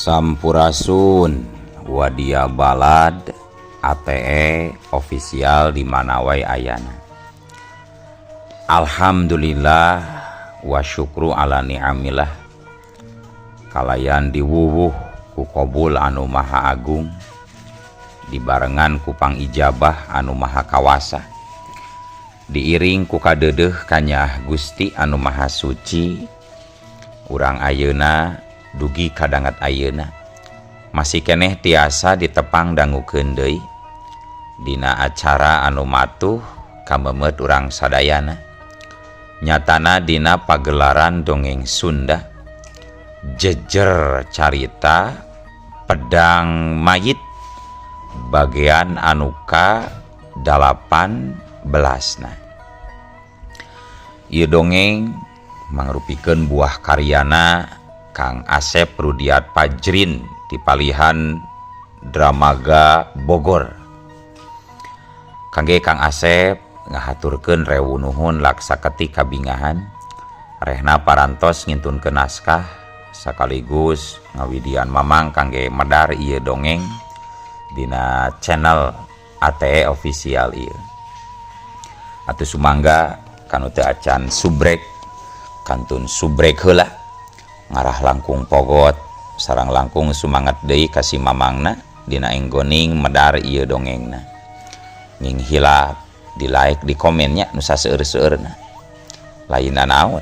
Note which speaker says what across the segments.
Speaker 1: Sampurasun Wadia Balad ATE official di mana wae ayana. Alhamdulillah wa syukru ala ni'amillah. Kalayan diwuwuh ku qabul anu maha agung, dibarengan ku pangijabah anu maha kawasa, diiring ku kadeudeuh kanyaah Gusti anu maha suci. Urang ayeuna dugi kadangat ayeuna masih keneh tiasa ditepang dangukeun deui dina acara anu matuh kamemeut urang sadayana, nyatana dina pagelaran dongeng Sunda jejer carita pedang mayit bagian anu ka-18na. Ieu dongeng mangrupikeun buah karyana Kang Asep Rudiat Fajrin di palihan Dramaga Bogor. Kangge Kang Asep ngahaturkeun rewu nuhun laksa ketik kabingahan rehna parantos ngintunkeun naskah sekaligus ngawidian mamang kangge medar ieu dongeng dina channel ATE official ieu. Atuh sumangga kanu teu acan subrek kantun subrek heula ngarah langkung pogot sarang langkung sumangat deui ka si mamangna dina enggoning medar ieu dongengna. Ning hilap di like di komennya nu saseueur-seueurna. Lainna naon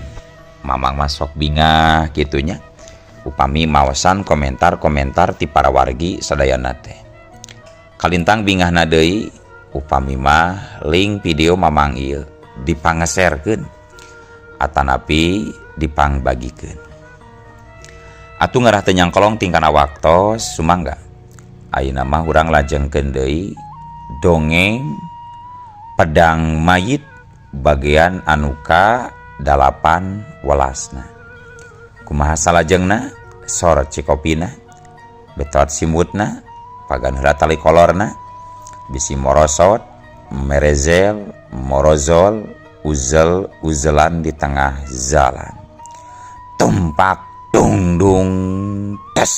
Speaker 1: mamang mah sok bingah kitunya upami maosan komentar-komentar ti para wargi sadayana teh. Kalintang bingahna deui upami mah link video mamang ieu dipangeserkeun atanapi dipangbagikeun. Atuh ngarah teu nyangkolong tingkana waktos sumangga. Ayeuna mah urang lajengkeun deui dongeng pedang mayit bagian anu ka-18na. Kumaha salajengna? Sor cikopina, betot simutna, pagan heula tali kolorna, bisi morosot, merezel, morozol, uzel uzelan di tengah jalan. Tumpak dungdung tes.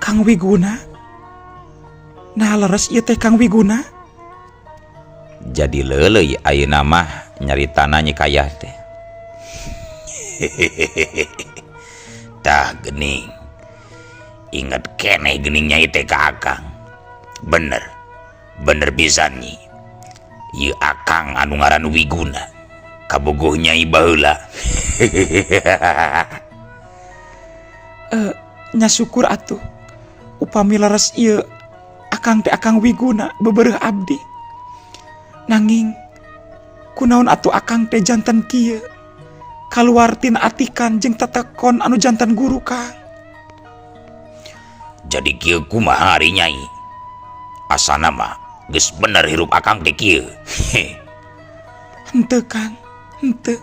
Speaker 2: Kang Wiguna, nah leres ieu teh Kang Wiguna.
Speaker 1: Jadi leuleuy ayeuna mah nyaritana Nyi Kayah teh. Tah geuning, inget keneh geuning nyai teh ka akang. Bener, bener pisan nyi. Ieu akang anu ngaran Wiguna, kabogoh nyai baheula.
Speaker 2: Nya syukur atuh upami leres ieu akang teh akang Wiguna bebereuh abdi. Nanging kunaon atuh akang teh jantan kieu kaluar tina atikan jeung tatekon anu jantan guru Kang.
Speaker 1: Jadi kieu kumaha ari nyai? Asana mah geus bener hirup akang teh kieu.
Speaker 2: Henteu Kang, henteu.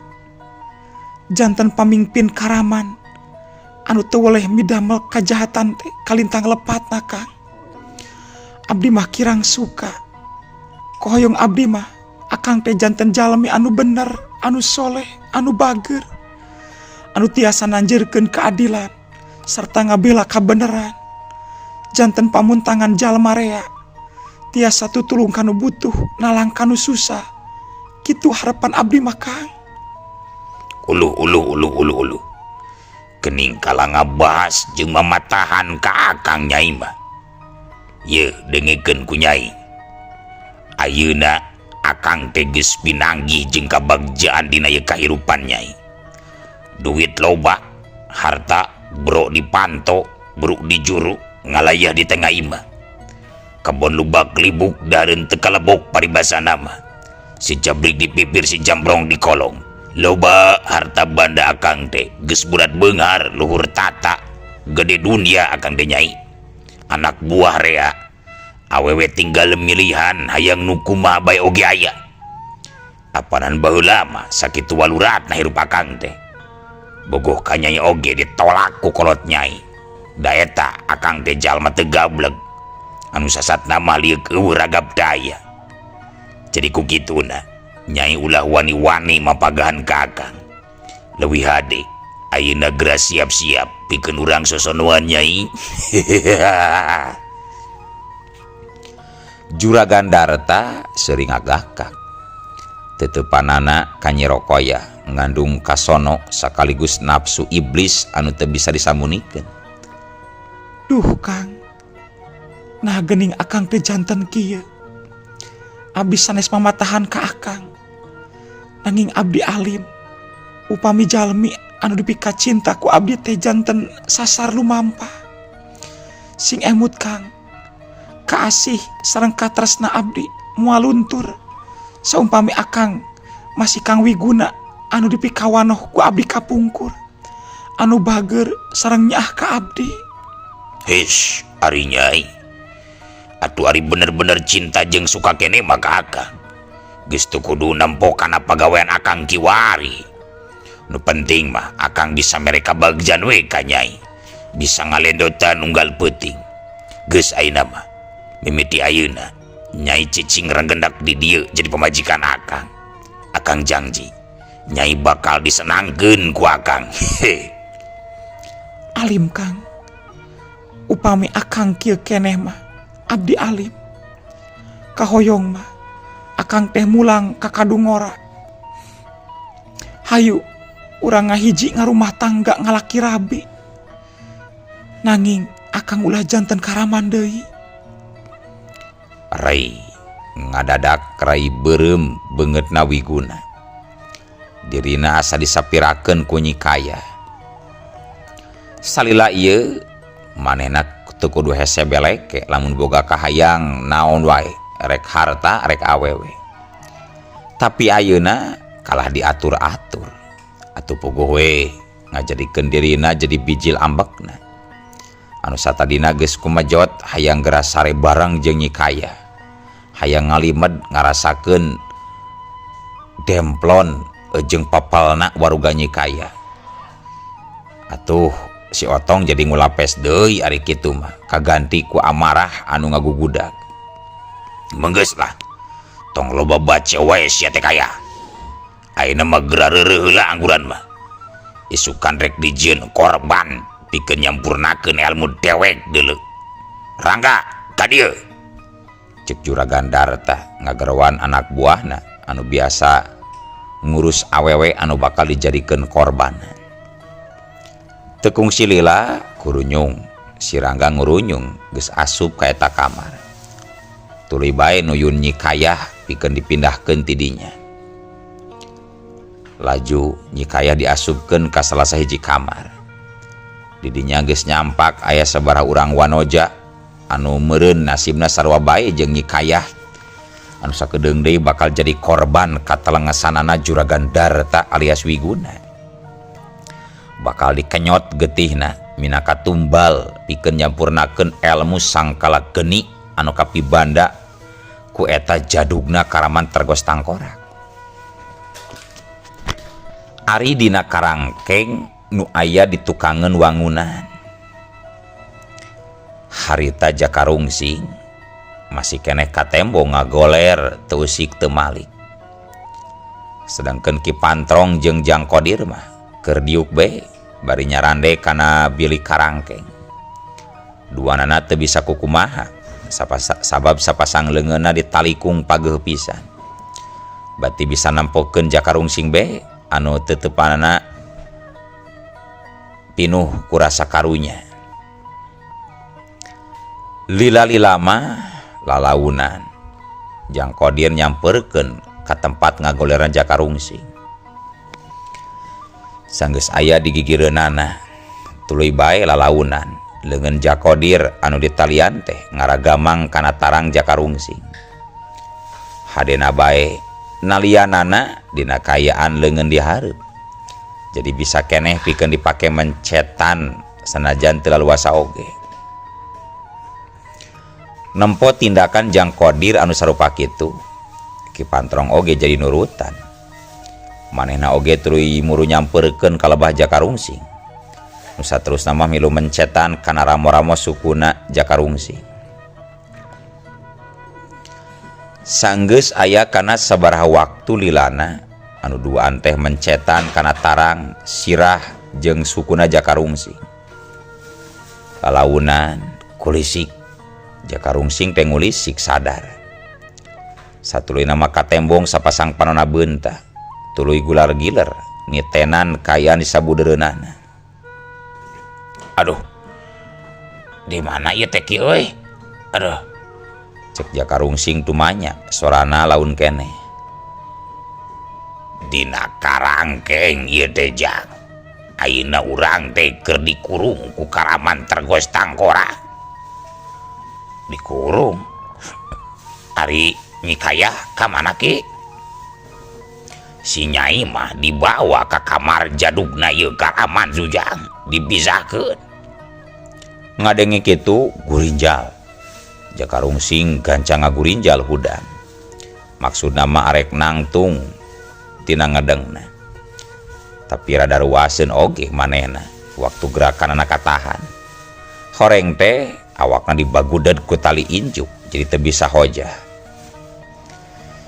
Speaker 2: Jantan pamingpin karaman anu teu weleh midamel kajahatan teh kalintang lepatna Kang. Abdi mah kirang suka. Kohoyong abdi mah akang teh janten jalmi anu bener, anu soleh, anu bager, anu tiasa nanjirkeun keadilan serta ngabela kabeneran. Janten pamuntangan jalma rea, tiasa tutulung kanu butuh, nalang kanu susah. Kitu harapan abdi mah Kang.
Speaker 1: Uluh uluh uluh uluh uluh. Kening kala ngabahas jeung mamatahan ka akang nyai mah. Ye dengekeun ku nyai. Ayeuna akang teh geus pinanggih jeung kabagjaan dina ieu kahirupan nyai. Duit loba, harta bro dipanto, bruk dijuru, ngalayah di tengah imah. Kebon lubak libuk dareun teu kalebok paribasana mah. Si jabrik di pipir, si jambrong di kolong. Loba harta banda akang teh geus burat beunghar luhur tata, gede dunia akang teh nyai. Anak buah rea, Awewe tinggal milihan hayang nu kumaha bae oge aya. Apanan baheula mah sakitu waluratna hirup akang teh. Bogoh ka nyai oge ditolak ku kolot nyai. Da eta akang teh jalma teu gableg. Anu sasatna mah lieuk eueuh ragap daya. Jadi ku kituna nyai ulah wani-wani mapagahan ka akang. Leuwih hade ayeuna geura siap-siap pikeun urang sosonoan nyai. Juragan Darta sering agakak. Tetepanana ka Nyi Rokoya ngandung kasono sakaligus nafsu iblis anu teu bisa disamunikeun.
Speaker 2: Duh Kang, nah geuning akang teh janten kieu. Abdi sanes mamatahan ka akang. Nanging abdi alim, upami jalmi anu dipika cinta ku abdi teh janten sasar lumampah. Sing emut Kang, kaasih sareng katresna abdi moal luntur. Saumpami akang masih Kang Wiguna anu dipikawanoh ku abdi kapungkur, anu bager sareng nyaah ka abdi.
Speaker 1: His, ari nyai. Atuh ari bener-bener cinta jeung suka kene mah ka akang. Geus teu kudu nempo kana pagawean akang kiwari. Nu penting mah akang bisa mere kabagjan we ka nyai. Bisa ngalendotan unggal peuting. Geus ayeuna mah mimiti ayeuna nyai cicing renggendak di dieu jadi pamajikan akang. Akang janji nyai bakal disenangkeun ku akang.
Speaker 2: Alim Kang, upami akang kieu keneh mah abdi alim. Kahoyong mah akang teh mulang ka Kadungora. Hayu urang ngahiji ngarumah tangga ngalaki rabi. Nanging akang ulah janten karaman deui.
Speaker 1: Rai ngadadak rai beureum beungeutna Wiguna. Dirina asa disapirakeun ku Nyi Kaya. Salila ieu manehna teu kudu hese beleke lamun boga kahayang naon wae, rek harta rek awewe. Tapi ayeuna kalah diatur-atur. Atuh puguh we ngajadikeun dirina jadi bijil ambekna. Anu satadina geus kumejot hayang geura sare bareng jeung Nyi Kaya. Hayang ngalimed ngarasakeun demplon jeung papalna waruga Nyi Kaya. Atuh si Otong jadi ngulapes deui ari kitu mah kaganti ku amarah anu ngagugudag. Menggeus lah, tong loba baca wae sia teh kaya. Ayeuna mah geura reureuh heula angguran mah. Isukan rek dijieun korban pikeun nyampurnakeun ilmu dewek deuleu. Rangga ka dieu. Cek Juragan Darta ngagerowan anak buahna anu biasa ngurus awewe anu bakal dijadikeun korban. Tekung silila kurunyung, si Rangga ngurunyung geus asup ka eta kamar. Tuluy bae nuyun Nyi Kayah pikeun dipindahkeun ti dinya. Laju Nyi Kayah diasupkeun ka salah sahiji kamar. Di dinya geus nyampak aya sabaraha urang wanoja anu meureun nasibna sarua bae jeung Nyi Kayah. Anu sakedeung deui bakal jadi korban katelengesanana Juragan Darta alias Wiguna. Bakal dikenyot getihna minangka tumbal pikeun nyampurnakeun elmu sangkala geni anu kapibanda ku eta jadugna Karaman Tergos Tangkorak. Ari dina karangkeng nu aya di tukangeun wangunan. Harita Jakarungsing masih keneh katembo ngagoler teu usik teu malik. Sedangkeun Ki Pantrong jeung Jang Kodir mah keur diuk bae bari nyarande kana bilik karangkeng. Duanana teu bisa kukumaha sabab sapasang leungeunna ditalikung pageuh pisan. Bati bisa nempokeun Jakarungsing bae anu teuteupanana pinuh ku rasa karunya. Lila-lila mah lalaunan Jang Kodir nyamperkeun ka tempat ngagoleran Jakarungsing. Sanggeus aya di gigireunana tuluy bae lalaunan leungeun Jakodir anu ditalian teh ngaragamang kana tarang Jakarungsing. Hadena bae nalianana dina kaayaan leungeun dihareup. Jadi bisa keneh pikeun dipake mencetan sanajan teu laluasa oge. Nempo tindakan Jang Kodir anu sarupa kitu, Ki Pantrong oge jadi nurutan. Manehna oge tuluy muru nyampeurkeun ka lebah Jaka Rungsing. Nu saterusna mah milu mencetan kana ramo-ramo sukuna Jaka Rungsing. Sanggeus aya kana sabaraha waktu lilana anu duaan teh mencetan kana tarang, sirah jeung sukuna Jaka Rungsing. Lalaunan kulisik Jaka Rungsing teh ngulisik sadar. Satuluyna mah katembong sapasang panona beunta, tuluy gular giler nitenan kaayaan di sabudeureunana. Aduh, di mana ieu teh ki euy? Aduh, cek Jaka Rungsing tumanya sorana laun keneh. Dina karangkeng ieu teh Jang. Ayeuna urang teh keur dikurung ku Karaman Tergos Tangkora. Dikurung? Ari Nyi Kayah ka mana ki? Si Nyai mah dibawa ka kamar jadugna ieu Karaman Zujang, dipisahkeun. Ngadenge kitu gurinjal. Jaka Rungsing gancang ngagurinjal hudang. Maksudna mah arek nangtung tina ngedengna. Tapi rada ruaseun oge manehna waktu gerakanana katahan. Horeng teh awakna dibaguded ku tali injuk jadi teu bisa hojah.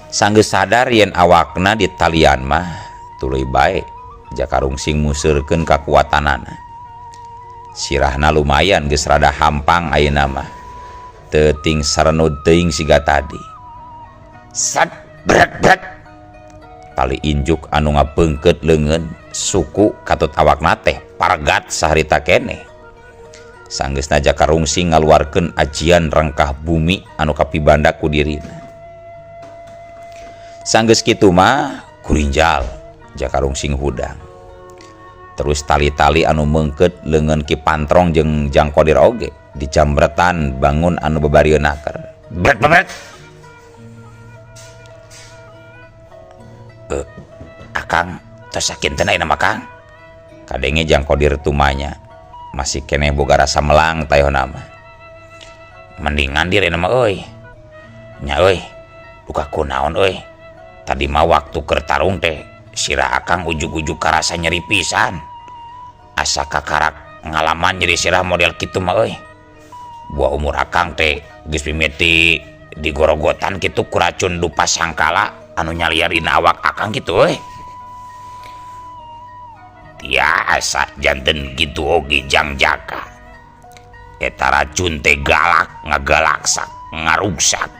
Speaker 1: Sanggeus sadar yen awakna di talian mah tuluy bae Jaka Rungsing museurkeun kakuatanana. Sirahna lumayan geus rada hampang ayeuna mah. Teu ting sarenud teuing siga tadi. Sat bret bret. Tali injuk anu ngabeungkeut leungeun suku katut awakna teh pargat saharita keneh. Sanggeusna Jaka Rungsing ngaluarkeun ajian rengkah bumi anu kapibanda ku dirina. Sanggeus kitu mah kurinjal Jaka Rungsing hudang. Terus tali-tali anu meungkeut leungeun Ki Pantrong jeung Jang Kodir oge dijambretan bangun anu babarieun naker. Bret bret. Akang tos sakinten ayeuna mah Kang. Kadenge Jang Kodir tumanya masih keneh boga rasa melang tayohna mah. Mendingan dir ayeuna mah euy. Nya euy, duka kunaon euy. Tadi mah waktu keur tarung teh sirah akang ujug-ujug karasa nyeri pisan. Asa kakarak ngalaman nyeri sirah model kitu mah euy. Buah umur akang teh geus mimiti digorogotan kitu ku racun dupa sangkala anu nyaliar dina awak akang kitu euy. Tiasa janten kitu oge Jang Jaka. Eta racun teh galak ngagalaksak ngaruksak.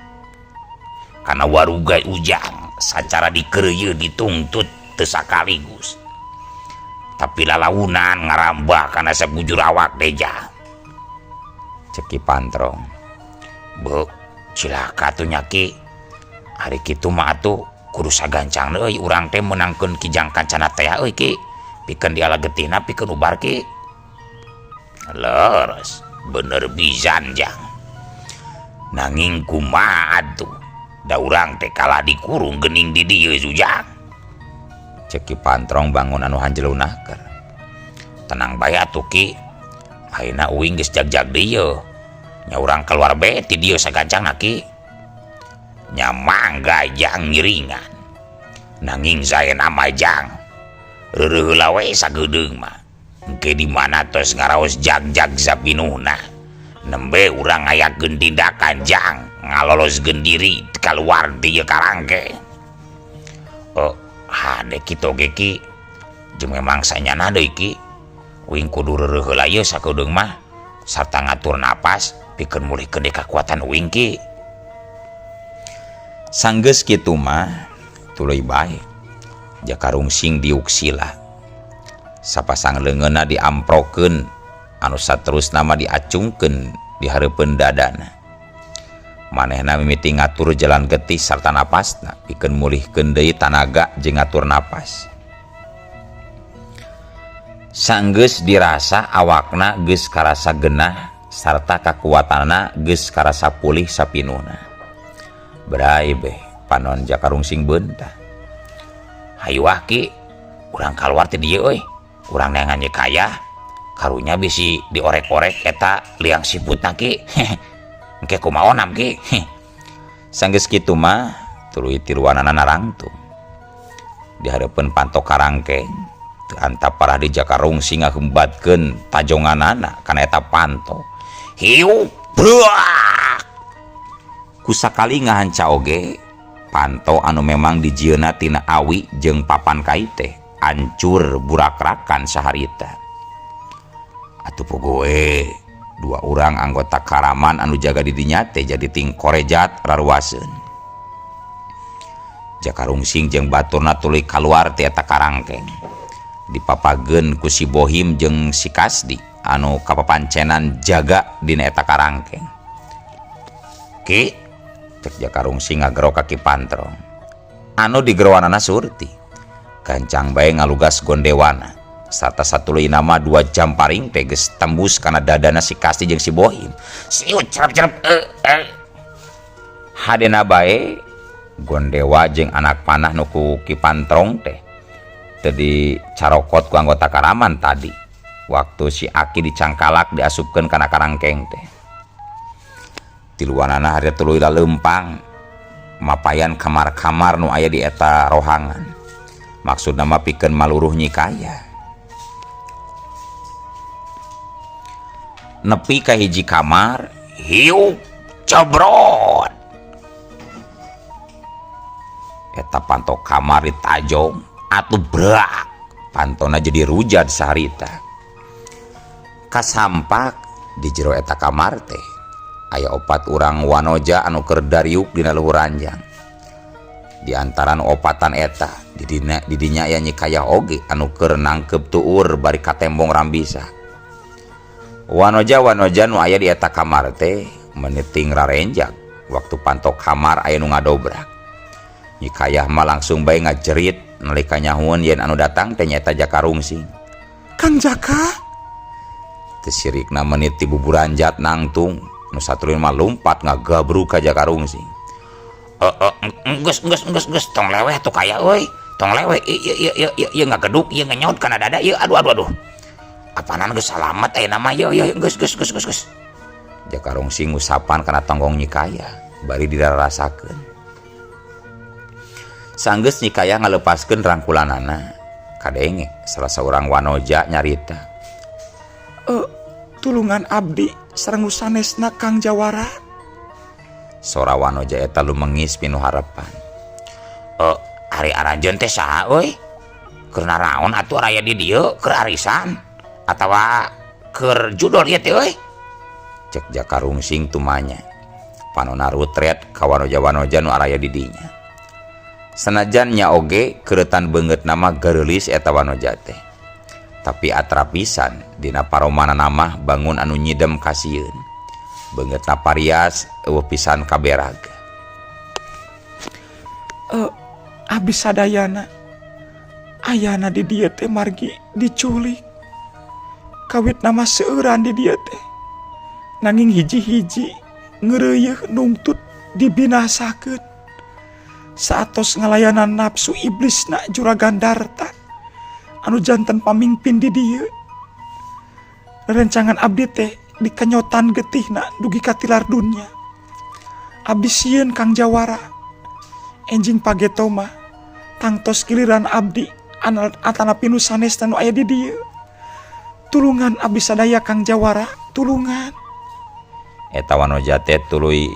Speaker 1: Kana waruga ujang sacara dikereuyeun dituntut teu sakaligus. Tapi lalaunan ngarambah kana sabujur awak teh Jang. Cek Ki Pantrong. Beuk, cilaka tuh nya Ki. Ari kitu mah atuh kudu sagancangna euy urang teh meunangkeun Ki Jang Kancana teh euy Ki. Pikeun diala getihna pikeun ubar Ki. Leres, bener pisan Jang. Nanging kumaha atuh? Da urang teh kalah dikurung geuning di dieu Zujang. Cek Ki Pantrong bangun anu hanjelu naker. Tenang bae atuh Ki. Ayeuna uing geus jag-jag dieu. Nya urang keluar bae ti dieu sagancangna Ki. Nya mangga Jang ngiringan. Nanging saena mah Jang. Reureuh heula we sagedeung mah. Engke di mana tos ngaraos jag-jag sapinuhna. Nembe urang ngayakeun tindakan Jang, ngaloloskeun diri kaluar ti ieu karangke. Oh, hade kitu oge Ki. Jeung memang sanyana deui Ki. Uing kudu reureuh heula ieu sakedeung mah sarta ngatur napas pikeun mulihkeun deui kakuatan uing Ki. Sanggeus kitu mah tuluy bae Jaka Rungsing diuk sila. Sapasang leungeunna diamprokeun anu saterusna mah diacungkeun di hareupeun dadana. Manehna mimiti ngatur jalan getih sarta napasna pikeun mulihkeun deui tanaga jeung ngatur napas. Sanggeus dirasa awakna geus karasa genah sarta kakuatanna geus karasa pulih sapinuhna. Bray beh panon Jaka Rungsing beunta. Hayu ah Ki, urang kaluar ti dieu euy. Urang neangan Nyi Kayah. Karunya bisi diorek-orek eta liang siputna Ki. Engke kumaha onam ge. Sanggeus kitu mah tuluy tiluanana narangtung. Di hareupeun panto karangkeng teu antap parah di Jaka Rungsing ngahembatkeun tajonganana kana eta panto. Hiup bruak. Kusakali ngahanca oge panto anu memang dijieunna tina awi jeung papan kai teh ancur burakrakan saharita. Atuh pogoe dua urang anggota Karaman anu jaga di dinya teh jadi tingkorejat raruaseun. Jaka Rungsing jeung baturna tuluy kaluar ti eta karangkeng. Dipapageun ku si Bohim jeung si Kasdi anu kapapancenan jaga dina eta karangkeng. Ki, cek Jaka Rungsing ngagero ka Ki Pantrong. Anu digeroanana Surti. Gancang bae ngalugas gondewana. Sarta satuluy nama 2 jam paring teh geus tembus kana dadana si Kasdi jeung si Bohim. Siut cerep-cerep Hadena bae gondewa jeung anak panah nu ku Ki Pantrong teh teu dicarokot ku anggota Karaman tadi. Waktu si Aki dicangkalak diasupkeun kana karangkeng teh. Tiluanana harita tuluy laleumpang mapayan kamar-kamar nu aya di eta rohangan. Maksudna mah pikeun maluruh Nyi Kaya. Nepi ka hiji kamar, hiup cobrot. Eta panto kamar ditajong atuh brak. Pantona jadi rujat saharita. Kasampak di jero eta kamar teh aya 4 urang wanoja anu keur dariuk dina luhur ranjang. Di antara nu opatan eta didinya aya Nyi Kaya oge anu keur nangkep tuur bari katembong rambisa. Wanoja-wanoja nu aya di eta kamar teh meniting rarenjak waktu panto kamar aya nu ngadobrak. Nyi Kayah mah langsung bae ngajerit nalika nyahueun yen anu datang teh nyaeta Jaka Rungsing.
Speaker 2: Kang Jaka?
Speaker 1: Teu sirikna menit ti buburanjat nangtung nu satuluyna mah lumpat ngagabruk ka Jaka Rungsing. Geus geus geus geus tong leweh tuh kaya euy. Tong leweh ieu ieu ieu ieu ieu ngageduk ieu ngenyot kana dada ieu aduh aduh aduh. Apanan geus salamet aya nama ieu ieu geus geus geus geus geus. Jaka Rungsing ngusapan kana tonggong Nyi Kaya bari dirarasakeun. Sanggeus Nyi Kaya ngalepaskeun rangkulanana kadenge salah saurang wanoja nyarita.
Speaker 2: Tulungan abdi sareng nu sanesna Kang Jawara.
Speaker 1: Sora wanoja eta lumengis pinuh harepan. Ari aranjeun teh saha euy? Keur naraon atuh araya di dieu? Keur arisan atawa keur judol ieu teh euy? Cek Jaka Rungsing tumanya. Panona rutret ka wanoja-wanoja nu araya di dinya. Sanajan nya oge keuretan beungeut nama gareulis eta wanoja teh. Tapi atrap pisan dina paromanana mah bangun anu nyidem kasieun. Beungeutna parias eueuh pisan kaberag.
Speaker 2: Abdi sadayana ayana di dieu teh margi diculik. Kawit nama seueuran di dieu teh. Nanging hiji-hiji ngeureuyeuk nungtut dibinasakeun. Saatos ngalayanan nafsu iblisna Juragan Darta anu janten pamimpin di dieu. Rerencangan abdi teh dikenyotan getihna dugi ka tilar dunya. Abdi sieun Kang Jawara. Enjing pageto mah tangtos giliran abdi atanapi nu sanesna nu aya di dieu. Tulungan abdi sadaya Kang Jawara, tulungan.
Speaker 1: Eta wanoja teh tuluy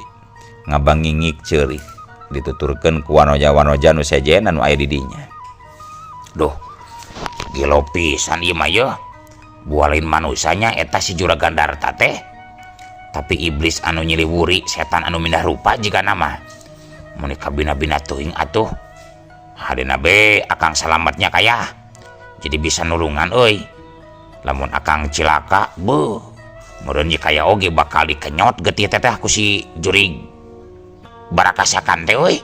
Speaker 1: ngabangingik ceurik dituturkeun ku wanoja-wanoja nu sejenna nu aya di dinya. Duh, gelo pisan ieu mah yeuh. Buah lain manusanya eta si Juragan Darta teh. Tapi iblis anu nyiliwuri, setan anu mindah rupa jiga nama. Mun kabina-bina teuing atuh. Hadena be akang salametnya kaya. Jadi bisa nulungan euy. Lamun akang cilaka, beuh. Meureun ye kaya oge bakal dikenyot getih teteh ku si jurig barakasakan teh euy.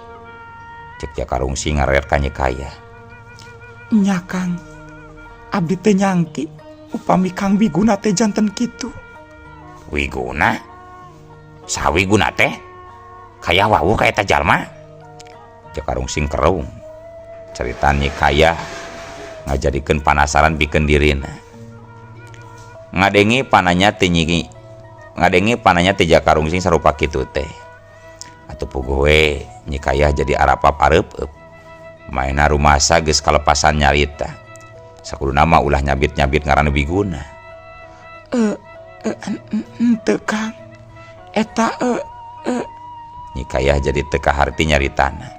Speaker 1: Cek Jaka Rungsing ngaret ka Nyi Kaya.
Speaker 2: Nya Kang, abdi teh nyangki upami Kang Wiguna teh janten kitu.
Speaker 1: Wiguna? Saha Wiguna teh? Kaya wawuh ka eta jalma? Jaka Rungsing kerung. Carita Nyi Kaya ngajadikeun panasaran pikeun dirina. Ngadenge pananya teh Nyi Ngadenge pananya ti Jaka Rungsing sarupa kitu teh. Atuh puguh we Nyi Kayah jadi arapap areup-eup. Maena rumasa geus kalepasan nyarita. Sakuduna mah ulah nyabit-nyabit ngaran Wiguna.
Speaker 2: Henteu Kang. Eta
Speaker 1: Nyi Kayah jadi teu kaharti nyaritana.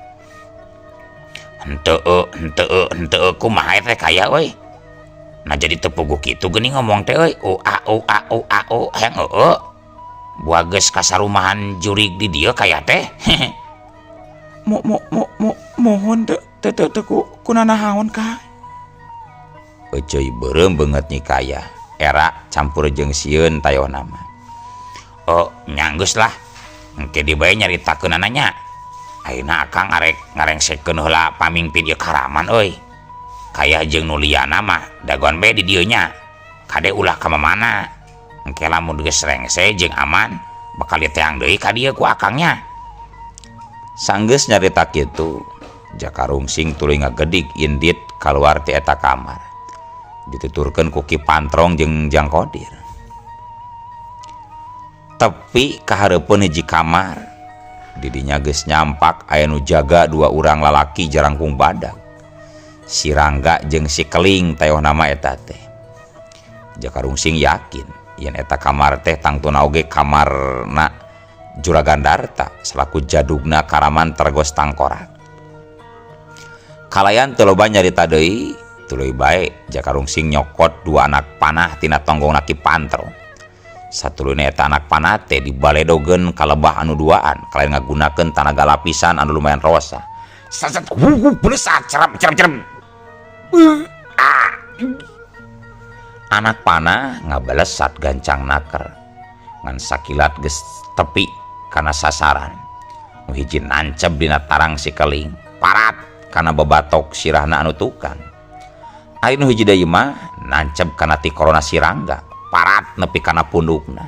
Speaker 1: Henteu henteu henteu kumaha teh Kayah euy. Nah jadi teu puguh kitu geuning ngomong teh euy. U a u a u a u hayang heueuh. Buah geus kasarumahan jurig di dieu Kayah teh.
Speaker 2: Mo mo mo mo mohon teu teu teu ku kunanahaon Kang.
Speaker 1: Euceuy beureum beungeut Nyi Kayah. Era campur jeung sieun tayohna mah. Oh, nya geus lah. Engke di bae nyaritakeunana nya. Ayeuna akang arek ngarengsekeun heula pamingpin ieu karaman euy. Kayah jeung nu liyana mah dagoan bae di dieu nya. Kade ulah ka mamana. Engke lamun geus rengse jeung aman bakal diteang deui ka dieu ku akang nya. Sanggeus nyarita kitu, Jaka Rungsing tuluy ngagedig indit kaluar ti eta kamar. Dituturkeun ku Ki Pantrong jeung Jang Kodir. Tepi ka hareupeun hiji kamar. Di dinya geus nyampak aya nu jaga dua urang lalaki jarangkung badag. Si Rangga jeung si Keling tayohna mah eta teh. Jaka Rungsing yakin yen eta kamar teh tangtuna oge kamarna Juragan Darta selaku jadugna karaman Tergos Tangkorak. Kalayan teu loba nyarita deui, tuluy bae Jaka Rungsing nyokot dua anak panah tina tonggongna Ki Pantrong. Satuluyna eta anak panah teh dibaledogeun ka lebah anu duaan kalayan ngagunakeun tanaga lapisan anu lumayan rosa. Saset wuh beuleusak cerem cerem cerem. Anak panah ngabalesat gancang naker. Ngan sakilat geus tepi kana sasaran. Nu hiji nancep dina tarang si Keling, parat kana bebatok sirahna anu tukang. Ari nu hiji deui mah nancep kana tikorona si Rangga, parat nepi kana pundukna.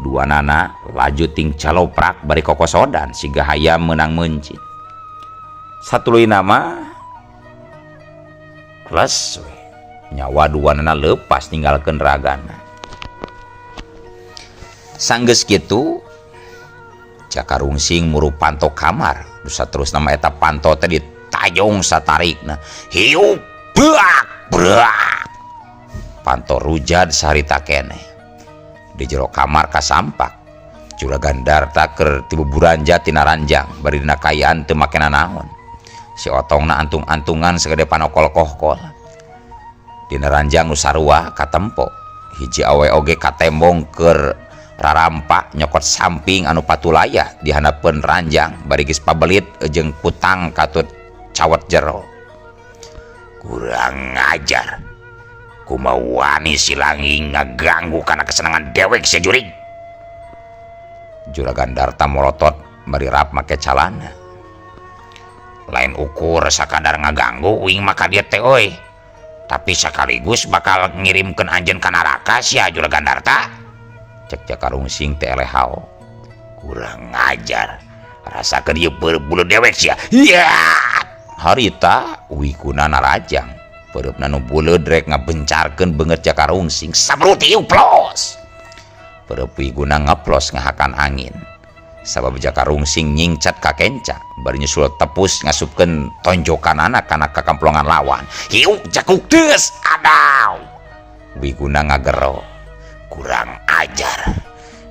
Speaker 1: Dua nana laju ting caloprak bari kokosodan siga hayam meunang meuncit. Satuluyna mah les we. Nyawa dua nana lepas ninggalkeun ragana. Sanggeus kitu Jaka Rungsing muru panto kamar. Dusa terus nama eta panto teh ditayong satarikna. Hiup beak beak. Panto rujad sarita keneh. Di jero kamar kasampak. Juragan Darta keur tibuburanja tina ranjang bari dina kaayaan teu make nanaon. Si otongna antung-antungan sagede panokol kohkol. Dina ranjang nu sarua katempo. Hiji awe oge katembong keur rarampa nyokot samping anu patulaya di handapeun ranjang bari geus pabelit jeung kutang katut cawet jero. Kurang ajar. Kumaha wani si Langing ngaganggu kana kesenangan dewek sia jurig. Juragan Darta molotot bari rap make calana. Lain ukur sakadar ngaganggu uing maka dia teh euy. Tapi sekaligus bakal ngirimkeun anjeun ka neraka sia Juragan Darta. Cek Jaka Rungsing teh elehao. Kurang ajar. Rasakeun ieu bulu dewek sia. Iya. Harita Wiguna narajang. Peureupna nu buleud rek ngabencarkeun beungeut Jaka Rungsing. Sabruti uplos. Peureub Wiguna ngeplos ngahakan angin. Sabab Jaka Rungsing nyingcat ka kenca bari nyusul tepus ngasupkeun tonjokanana kana kakamplongan lawan. Hiuk jakuk deus adaw. Wiguna ngagero. Kurang ajar.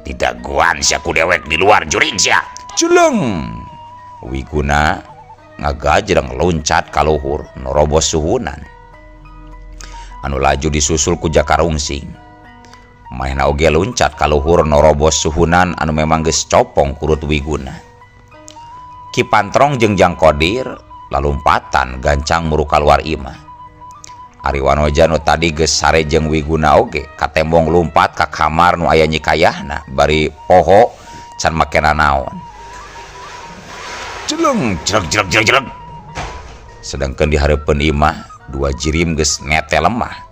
Speaker 1: Didagoan sia ku dewek di luar jurig sia. Jeleng. Wiguna ngagajreng loncat ka luhur norobos suhunan. Anu laju disusul ku Jaka Rungsing. Manehna oge loncat ka luhur norobos suhunan anu memang geus copong kurut Wiguna. Ki Pantrong jeung Jang Kodir lalumpatan gancang muru kaluar imah. Ari Wanoja nu tadi geus sare jeung Wiguna oge katembong lumpat ka kamar nu aya Nyi Kayahna bari poho can make nanaon. Jeleng jelek jelek jelek jelek. Sedangkeun di hareupeun imah dua jirim geus nete lemah.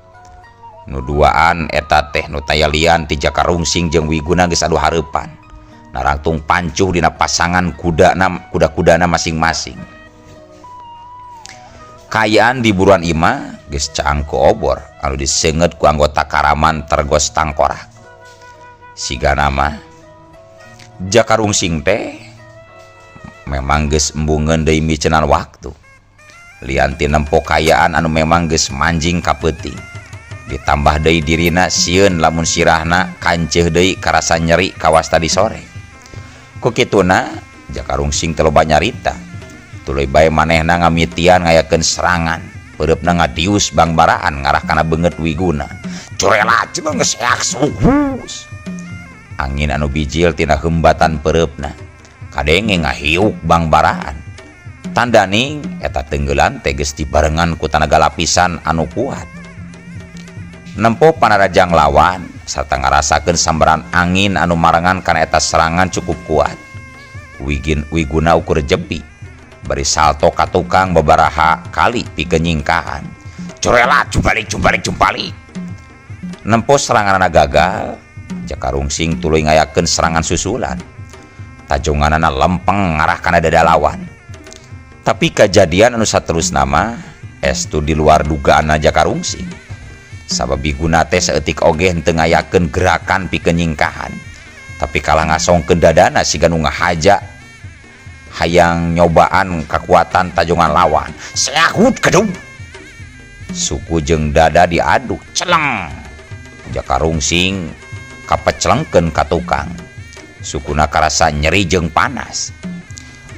Speaker 1: Nu duaan eta teh nu tayalian ti Jaka Rungsing jeung Wiguna geus adu hareupan. Narangtung pancuh dina pasangan kudana kuda-kudana masing-masing. Kaayaan di buruan imah geus caang ku obor anu diseungeut ku anggota karaman Tergos Tangkorak. Sigana mah Jaka Rungsing teh memang geus embungeun deui micenan waktu. Lian ti nempo kaayaan anu memang geus manjing ka peuting. Ditambah deui dirina sieun lamun sirahna kanceuh deui karasa nyeri kawas tadi sore. Ku kituna Jaka Rungsing teh loba nyarita. Tuluy bae manehna ngamitian ngayakeun serangan. Peureupna ngadius bangbaraan ngarah kana beungeut Wiguna. Curela cenah geus seak suhus. Angin anu bijil tina hembatan peureupna. Kadenge ngahiuk bangbaraan. Tandaning eta tenggelan teh geus dibarengan ku tanaga lapisan anu kuat. Nempo panarajang lawan sarta ngarasakeun sambaran angin anu marengan kana eta serangan cukup kuat. Wigin Wiguna ukur jepi bari salto ka tukang babaraha kali pikeun nyingkahan. Curela cumbalik cumbalik cumbalik. Nempo seranganana gagal, Jaka Rungsing tuluy ngayakeun serangan susulan. Tajonganana lempeng ngarah kana dada lawan. Tapi kajadian anu saterusna mah estu di luar dugaanna Jaka Rungsing. Sabab Wiguna teh saeutik oge henteu ngayakeun gerakan pikeun nyingkahan. Tapi kalah ngasongkeun dadana siga nu ngahaja hayang nyobaan kakuatan tajongan lawan. Seahut kedung. Suku jeung dada diadu celeng. Jaka Rungsing kapecelengkeun ka tukang. Sukuna karasa nyeri jeung panas.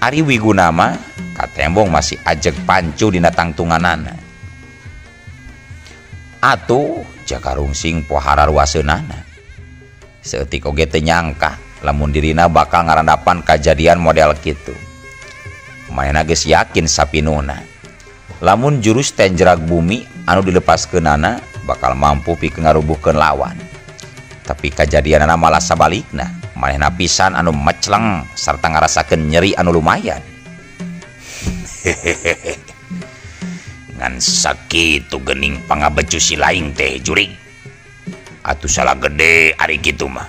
Speaker 1: Ari Wiguna mah katembong masih ajeg pancu dina tangtunganana. Atuh Jaka Rungsing pohara ruaseunana. Saeutik oge teu nyangka lamun dirina bakal ngarandapan kajadian model kitu. Manehna geus yakin sapinuhna lamun jurus tenjerag bumi anu dilepaskeunana bakal mampu pikeun ngarubuhkeun lawan. Tapi kajadianana malah sabalikna, manehna pisan anu mecleng sarta ngarasakeun nyeri anu lumayan. Hehehe. Ngan sakitu geuning pangabecu si laing teh jurig. Atuh salah gede ari kitu mah.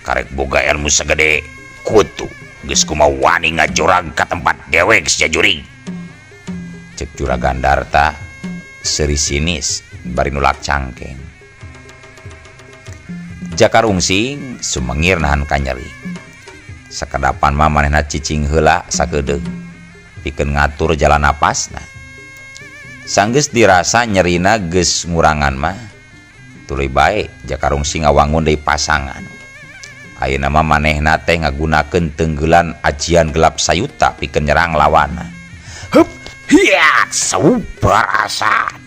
Speaker 1: Karek boga ilmu sagede kutu geus kumaha wani ngajorag ka tempat dewek sia jurig. Cek Juragan Darta seuri sinis bari nulak cangkeng. Jaka Rungsing sumengir nahan kanyeri. Sakedapan mah manehna cicing heula sakedeung pikeun ngatur jalan napasna. Sanggeus dirasa nyerina geus ngurangan mah tuluy bae Jaka Rungsing ngawangun deui pasangan. Ayeuna mah manehna teh ngagunakeun tenggelan ajian gelap sayuta pikeun nyerang lawanna. Hup hiat saubarasat.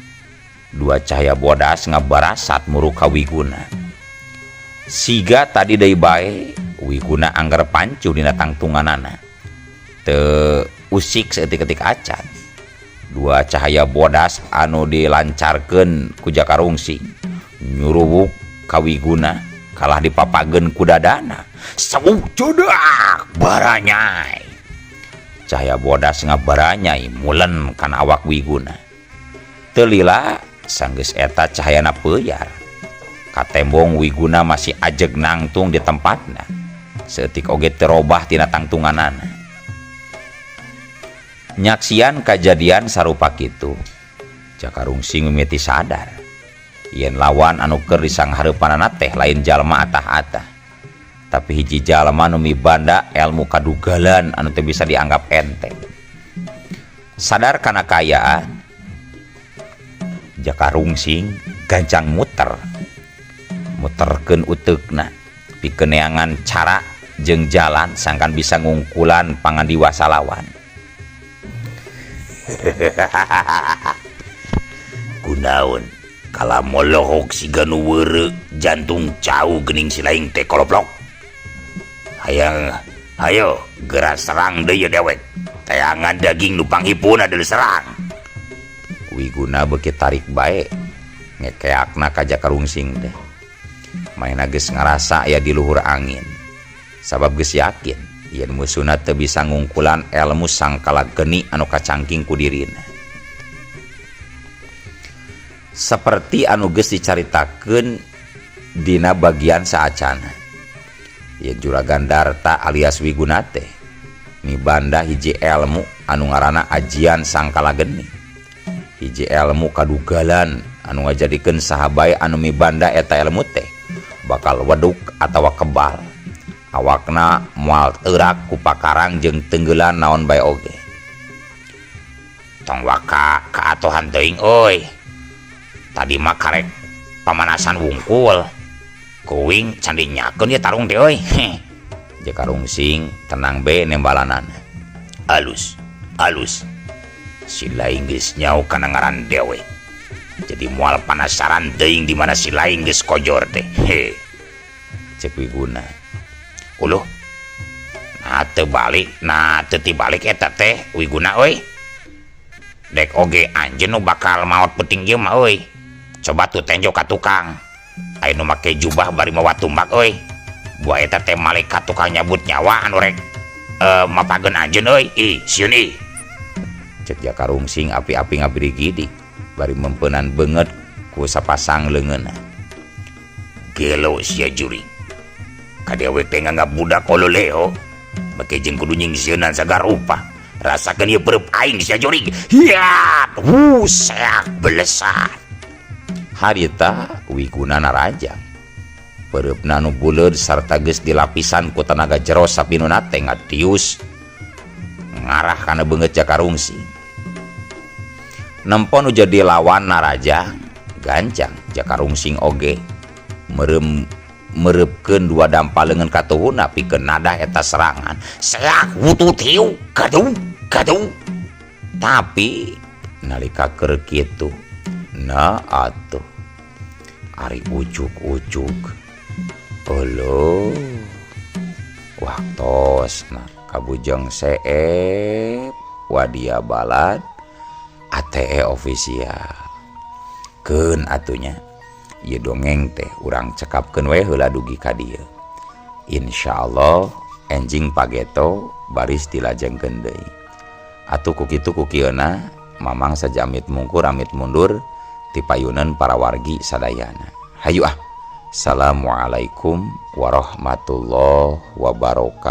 Speaker 1: Dua cahaya bodas ngabarasat muruk ka Wiguna. Siga tadi deui bae Wiguna angger pancu dina tangtunganana. Teu usik saeutik-eutik acan. Dua cahaya bodas anu dilancarkeun ku Jaka Rungsing nyuruwuk ka Wiguna kalah dipapageun ku dadana. Sawuh jodak baranyai. Cahaya bodas ngabaranyai mulen kana awak Wiguna. Teu lila sanggeus eta cahayana peuyer. Katembong Wiguna masih ajeg nangtung di tempatna. Saeutik oge teu robah tina tangtunganana. Nyaksian kajadian sarupa kitu, Jaka Rungsing mimiti sadar yen lawan anu keur disanghareupanana teh lain jalma atah-atah, tapi hiji jalma nu mibanda ilmu kadugalan anu teu bisa dianggap enteng. Sadar kana kaayaan, Jaka Rungsing gancang muter muterkeun uteukna pikeun neangan cara jeung jalan sangkan bisa ngungkulan pangandiwasa lawan. Kunaon kala molohok siga nu weureu jantung cau geuning si laing teh koloplok. Hayang ayo geura serang deui dewek. Teangan daging nu panghipuna deui serang. Wiguna beuki tarik bae ngekeakna ka Jaka Rungsing teh. Manehna geus ngarasa aya di luhur angin. Sabab geus yakin yen musuhna teu bisa ngungkulan elmu sangkala geni anu kacangking ku dirina. Saperti anu geus dicaritakeun dina bagian saacana. Yen Juragan Darta alias Wiguna teh mibanda hiji elmu anu ngaranna ajian sangkala geni. Hiji elmu kadugalan anu ngajadikeun saha bae anu mibanda eta elmu teh bakal weduk atawa kebal. Awakna moal teurak ku pakarang jeung tenggelan naon bae oge. Tong waka kaatohan teuing euy. Tadi mah karek pamanasan wungkul. Kuing can dinyakeun ieu tarung teh euy. Jaka Rungsing tenang be nembalanana. Alus, alus. Si laing geus nyau kana ngaran dewe. Jadi moal panasaran teuing di mana si laing geus kojor teh. He. Cek Wiguna. Uluh. Nah teu balik, nah teu tibalik eta teh Wiguna euy. Dek oge anjeun nu bakal maot peuting ieu mah euy. Coba tuh tenjo ka tukang. Aya nu make jubah bari mawa tumbak euy. Buah eta teh malaikat tukang nyabut nyawa anu rek mapageun anjeun euy. Ih, sieun ih. Cek Jaka Rungsing api-api ngabirigidi bari mempenan beungeut ku sapasang leungeunna. Gelo sia jurig. Kadewe teh nganggap budak ololeo. Make jeung kudu nyingsieunan sagarupa. Rasakeun ieu pereup aing sia jurig. Hiat, seak belesat. Harita Wiguna narajang. Pereupna nu buleud sarta geus dilapisan ku tanaga jero sapinuna teh ngatius ngarah kana beungeut Jaka Rungsing. Nempo nu jadi lawan narajang gancang Jaka Rungsing oge mereupkeun dua dampal leungeun katuhuna pikeun nadah eta serangan. Seak wutut hiu gaduh gaduh. Tapi nalika keur kitu na atuh ari ucuk-ucuk euleuh waktosna kabujeng seep wadia balad ATE official keun atunya ieu dongeng teh urang cekapkeun we heula dugi ka dieu. Insyaallah enjing pageto baris dilajengkeun deui. Atuh ku kitu ku kieuna Mamang saja amit mungkur amit mundur ti payunan para wargi sadayana. Hayu ah. Assalamualaikum warahmatullahi wabarakatuh.